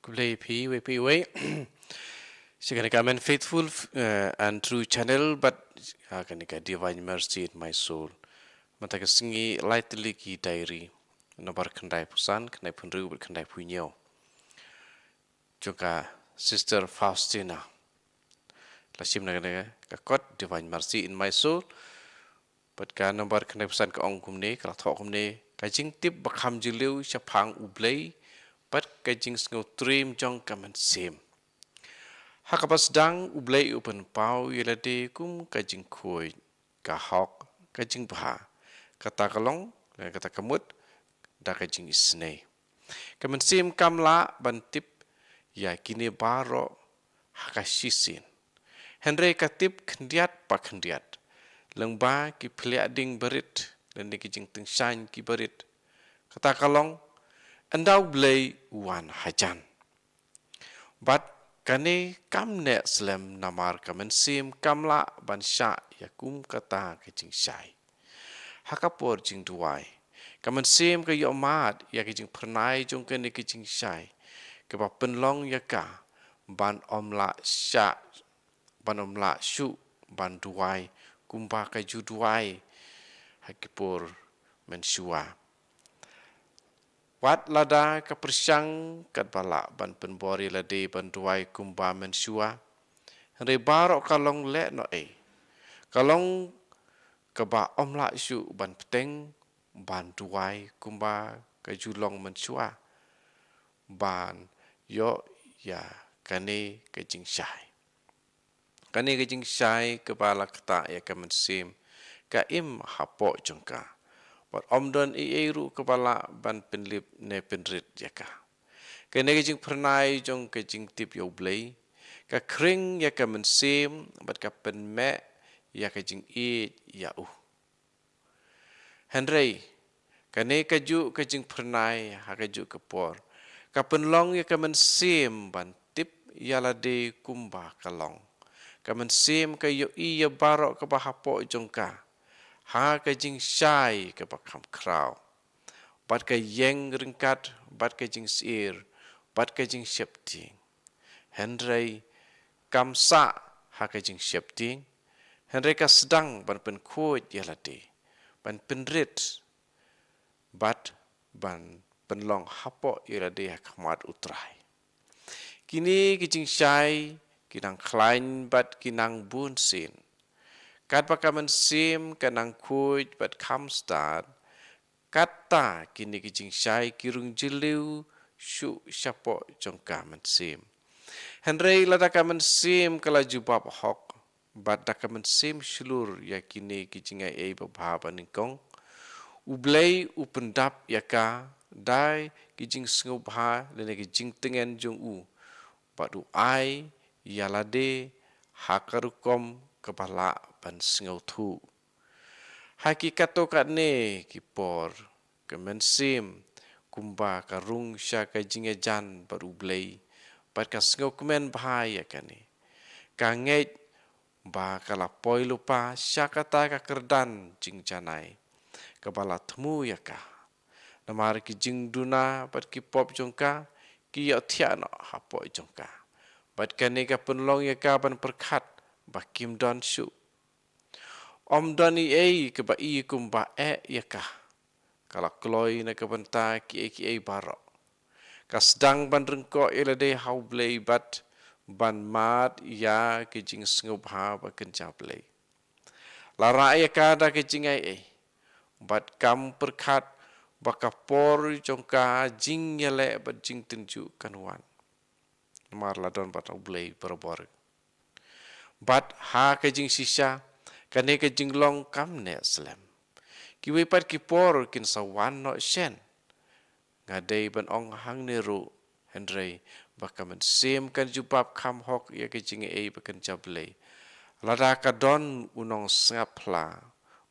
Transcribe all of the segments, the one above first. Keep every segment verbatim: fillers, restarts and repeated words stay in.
Khublei phi, wei phi, wei. Sha kane ka Men Faithful, eh, and True Channel, bad, ah, kane ka Divine Mercy in My Soul. Mynta ka sngi lai tylli ki diary. Nombar khyndai phew san, khyndai phew hynriew, bad khyndai phew hynñiew. Jong ka Sister Faustina. La shim na kane ka kot Divine Mercy in My Soul. Bad ka nombar khyndai phew san ka ong kumne, ka la thoh kumne, ka jingtip ba kham jylliew shaphang U Blei, bad ka jingsngewtriem jong ka mynsiem. Ha kaba sdang U Blei u pynpaw ïa lade kum ka jingkhuid, ka hok, ka jingbha. Kata ka long, kata ka mut, da ka jingisynei. Ka mynsiem kam lah ban tip ïa kine baroh ha ka shisien. Hynrei ka tip khyndiat pa khyndiat. Lyngba ki phliah ding barit, lane ki jingtyngshaiñ ki barit. Kata ka long, ynda U Blei u wan hajan. Bad kane kam neh slem namar ka mynsiem kam lah ban shah ïa kum kata ka jingshai. Ha ka por jingduwai, ka mynsiem ka ïohmad ïa ka jingphyrnai jong kane ka jingshai, kaba pynlong ïa ka ban ym lah shah, ban ym lah shuh ban duwai kumba ka ju duwai ha ki por mynshuwa. Wat lada ka pyrshang katba lah ban pynbor ïa lade ban duwai kumba mynshuwa, hynrei baroh ka long lehnohei. Ka long kaba ym lah shuh ban bteng ban duwai kumba ka ju long mynshuwa, ban ïoh ïa kane ka jingshai. Kane ka jingshai kaba la ktah ïa ka mynsiem ka im hapoh jong ka. Bad ym don ei ei ruh kaba lah ban pynlip ne pynrit ïa ka. Kane ka jingphyrnai jong ka jingtip ïa U Blei ka khring ïa ka mynsiem bad ka pynmeh ïa ka jingïeit ïa u. Hynrei kane kajuh ka jingphyrnai ha kajuh ka por ka pynlong ïa ka mynsiem ban tip ïa lade kumba ka long. Ka mynsiem ka ïohi ïa baroh kaba hapoh jong ka ha ka jingshai kaba kham khraw, bad ka ïeng ryngkat bad ka jingsyier bad ka jingsheptieng. Hynrei kam sah ha ka jingsheptieng, hynrei ka sdang ban pynkhuid ïa lade, ban pynrit, bad ban pynlong hapoh ïa lade ha khmat U Trai. Kine ki jingshai ki nang khlaiñ bad ki nang bunsien. Katba ka mynsiem ka nang khuid bad kham stad, kata kine ki jingshai ki rung jylliew shuh shapoh jong ka mynsiem. Hynrei lada ka mynsiem ka la jubab hok bad da ka mynsiem shlur ïa kine ki jingai ei babha banyngkong, U Blei u pyndap ïa ka da ki jingsngewbha lane ki jingtngen jong u, bad u ai ïa lade ha ka rukom kaba lah ban sngewthuh. Ha ki katto katne ki por ka mynsiem kumba ka rung sha ka jingïajan bad U Blei, bad ka sngewkmen bha ïa kane. Ka ngeit ba ka la poi lypa sha kata ka kyrdan jingjanai kaba la thmu ïa ka. Namar ki jingduna bad ki pop jong ka ki ïohthiah noh hapoh jong ka. Bad kane ka pynlong ïa ka ban pyrkhat ba kim don shuh. Ym don ei ei kaba i kumba eh ïa ka. Ka la kloi na ka bynta kiei kiei baroh. Ka sdang ban ryngkoh ïa lade ha U Blei bad ban mad ïa ki jingsngewbha ba kynja Blei. La rah ïa ka da ki jingai ei, bad kam pyrkhat ba ka por jong ka jingïaleh bad jingtynjuh kan wan. Namar la don bad U Blei barabor. Bad ha ka jingshisha, kane ka jinglong kam neh slem. Kiwei pat ki por kin sa wan noh shen. Nga dei ban ong hangne ruh, hynrei ba ka mynsiem kan jubab kham hok ïa ka jingai ei ba kynja Blei. Lada ka don u nongsngap phla,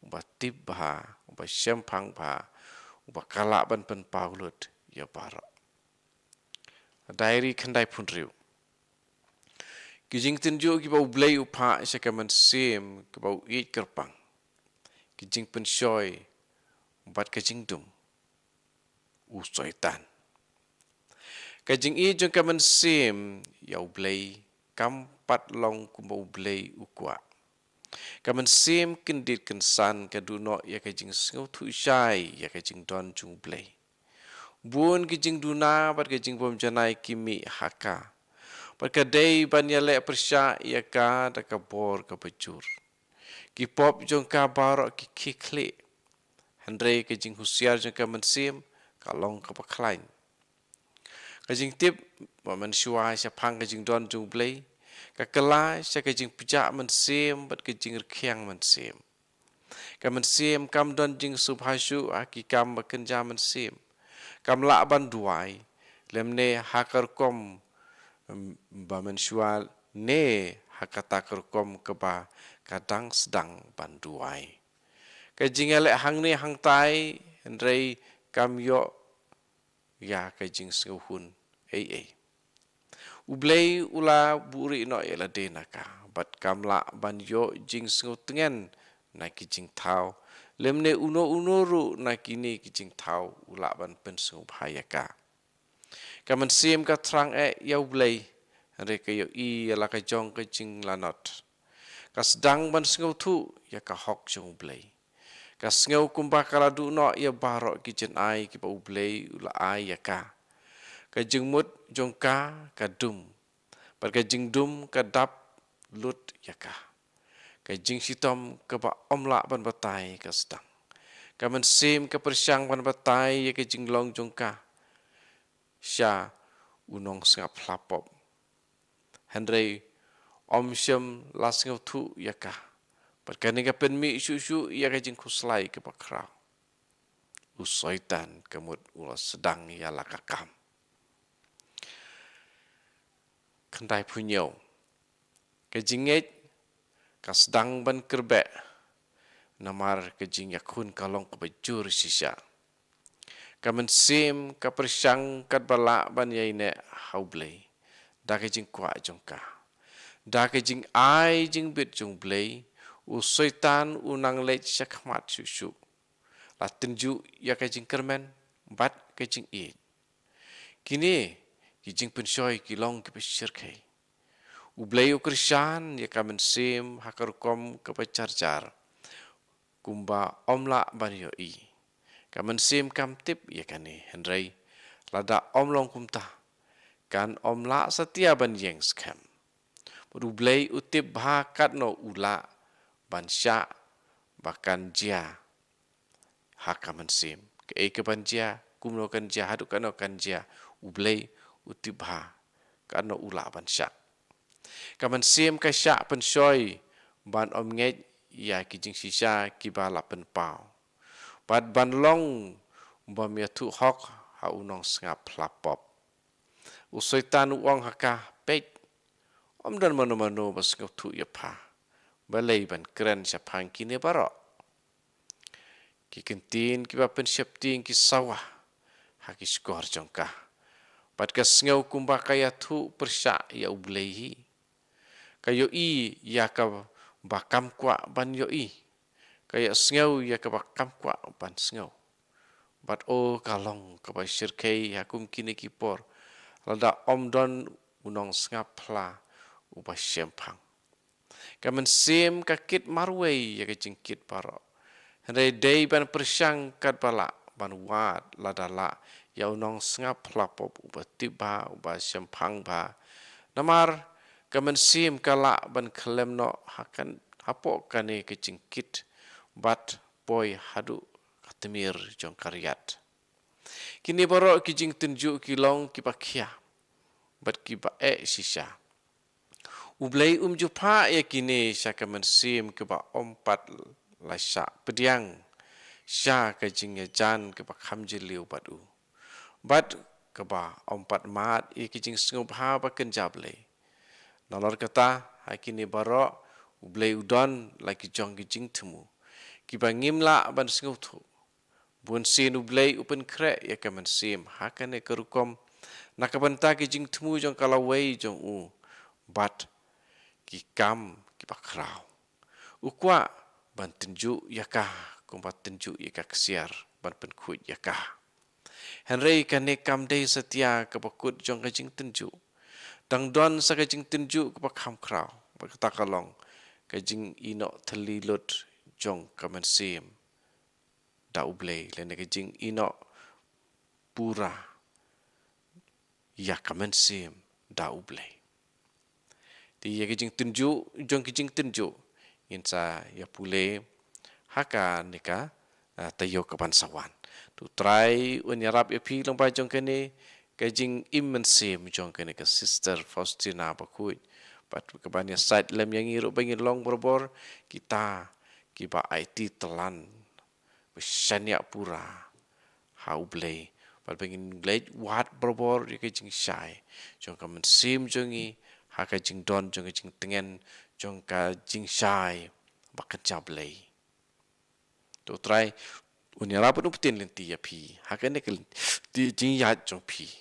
uba tip bha, uba shemphang bha, uba ka lah ban pynpaw lut ïa baroh. Diary khyndai phew hynriew. Ki jingtynjuh kiba U Blei u phah sha ka mynsiem kaba u ïeit kyrpang. Ki jingpynshoi bad ka jingdum u Soitan. Ka jingïeit jong ka mynsiem ïa U Blei kam pat long kumba U Blei u kwah. Ka mynsiem kyndit kynsan ka duh noh ïa ka jingsngewthuh shai ïa ka jingdon jong U Blei. Bun ki jingduna bad ka jingbymjanai ki mih ha ka, bad ka dei ban ïaleh pyrshah ïa ka da ka bor kaba jur. Ki pop jong ka baroh ki khie khlieh. Hynrei ka jinghusiar jong ka mynsiem ka long kaba khlaiñ. Ka jingtip ba mynshuwa shaphang ka jingdon jong U Blei ka kylla sha ka jingpjah mynsiem bad ka jingrkhiang mynsiem. Ka mynsiem kam don jingsngewbha shuh ha ki kam ba kynja mynsiem. Kam lah ban duwai lymne ha ka rukom, mm, ba mynshuwa ne ha kata ka rukom kaba ka dang sdang ban duwai. Ka jingïaleh hangne hangtai hynrei kam ïoh ïa ka jingsngewhun ei ei. U Blei u la buhrieh noh ïa lade na ka, bad kam lah ban ïoh jingsngewtngen na ki jingthaw lymne uno uno ruh na kine ki jingthaw u lah ban pynsngewbha ïa ka. Ka mynsiem ka thrang eh ïa U Blei, hynrei ka ïohi ïa la ka jong ka jinglanot. Ka sdang ban sngewthuh ïa ka hok jong U Blei. Ka sngew kumba ka la duh noh ïa baroh ki jynai kiba U Blei u la ai ïa ka. Ka jingmut jong ka ka dum, bad ka jingdum ka dap lut ïa ka. Ka jingshitom kaba ym lah ban batai ka sdang. Ka mynsiem ka pyrshang ban batai ïa ka jinglong jong ka sha u nongsngap hla pop. Hynrei ym shym la sngewthuh ïa ka, bad kane ka pynmih shuh shuh ïa ka jingkhuslai kaba khraw. U Soitan ka mut u la sdang ïa la ka kam. Khyndai phew hynñiew. Ka jingngeit ka sdang ban kyrbeh, namar ka jingïakhun ka long kaba jur shisha. Ka mynsiem ka pyrshang katba lah ban ïaineh ha U Blei da ka jingkwah jong ka. Da ka jingai jingbit jong U Blei, u Soitan u nang leit shakhmat shuh shuh, la tynjuh ïa ka jingkyrmen bad ka jingïeit. Kine ki jingpynshoi ki long kiba shyrkhei. U Blei u kyrshan ïa ka mynsiem ha ka rukom kaba jar jar kumba ym lah ban ïohi. Ka mynsiem kam tip ïa kane, hynrei lada ym long kumta, kan ym lah satia ban ïeng skhem. Bad U Blei u tip bha katno u lah ban shah ba kan jia ha ka mynsiem. Kaei kaban jia, kumno kan jia, haduh katno kan jia, U Blei u tip bha katno u lah ban shah. Ka mynsiem ka shah pynshoi ban ym ngeit ïa ki jingshisha kiba la pynpaw, bad ban long bym ïathuh hok ha u nongsngap hla pop. U Soitan u ong ha ka, peit, ym don mano mano ba sngewthuh ïa pha. Balei ban kren shaphang kine baroh? Ki ktien kiba pynsheptieng ki sawa ha ki shkor jong ka, bad ka sngew kumba ka ïathuh pyrshah ïa U Blei hi. Ka ïohi ïa kaba kam kwah ban ïohi. Ka ïohsngew ïa kaba kam kwah ban sngew. Bad o ka long kaba shyrkhei ha kum kine ki por, lada ym don u nongsngap hla uba shemphang. Ka mynsiem ka kit marwei ïa ka jingkit baroh. Hynrei dei ban pyrshang katba lah ban wad lada lah ïa u nongsngap hla pop uba tip bha, uba shemphang bha. Namar ka mynsiem ka lah ban khlem noh ha kan, hapoh kane ka jingkit bad poi haduh ka tmier jong ka riat. Kine baroh ki jingtynjuh ki long kiba khia bad kiba eh shisha. U Blei um ju phah ïa kine sha ka mynsiem kaba ym pat la shah pdiang sha ka jingïajan kaba kham jylliew bad u, bad kaba ym pat mad ïa ki jingsngewbha ba kynja Blei. Nalor kata, ha kine baroh U Blei u don la ki jong ki jingthmu kiba ngim lah ban sngewthuh. Bunsien U Blei u pynkhreh ïa ka mynsiem ha kane ka rukom na ka bynta ki jingthmu jong ka lawei jong u bad ki kam kiba khraw. U kwah ban tynjuh ïa ka kumba tynjuh ïa ka ksiar ban pynkhuid ïa ka. Hynrei kane kam dei satia ka bakut jong ka jingtynjuh. Dang don sa ka jingtynjuh kaba kham khraw, ba kata ka long ka jingïehnoh thylli lut jong ka mynsiem da U Blei, lane ka jingïehnoh pura ïa ka mynsiem da U Blei. Te ïa ka jingtynjuh jong ka jingtynjuh ngin sa ïa pule ha kane ka, ah, taïew kaban sa wan. To U Trai un ïarap ïa phi lyngba jong kane ka jingim mynsiem jong kane ka Sister Faustina Bakhuid. Bad kaban ïasaid lem ïa ngi ruh ba ngin long barabor kita kiba aiti tlang, ba shaniah pura ha U Blei, bad ba ngin leit wad barabor ïa ka jingshai jong ka mynsiem jong ngi ha ka jingdon jong ka jingtngen jong ka jingshai ba kynja Blei. To U Trai un ïarap bad un pyntip lynti ïa phi ha kane ka lynti jingïaid jong phi.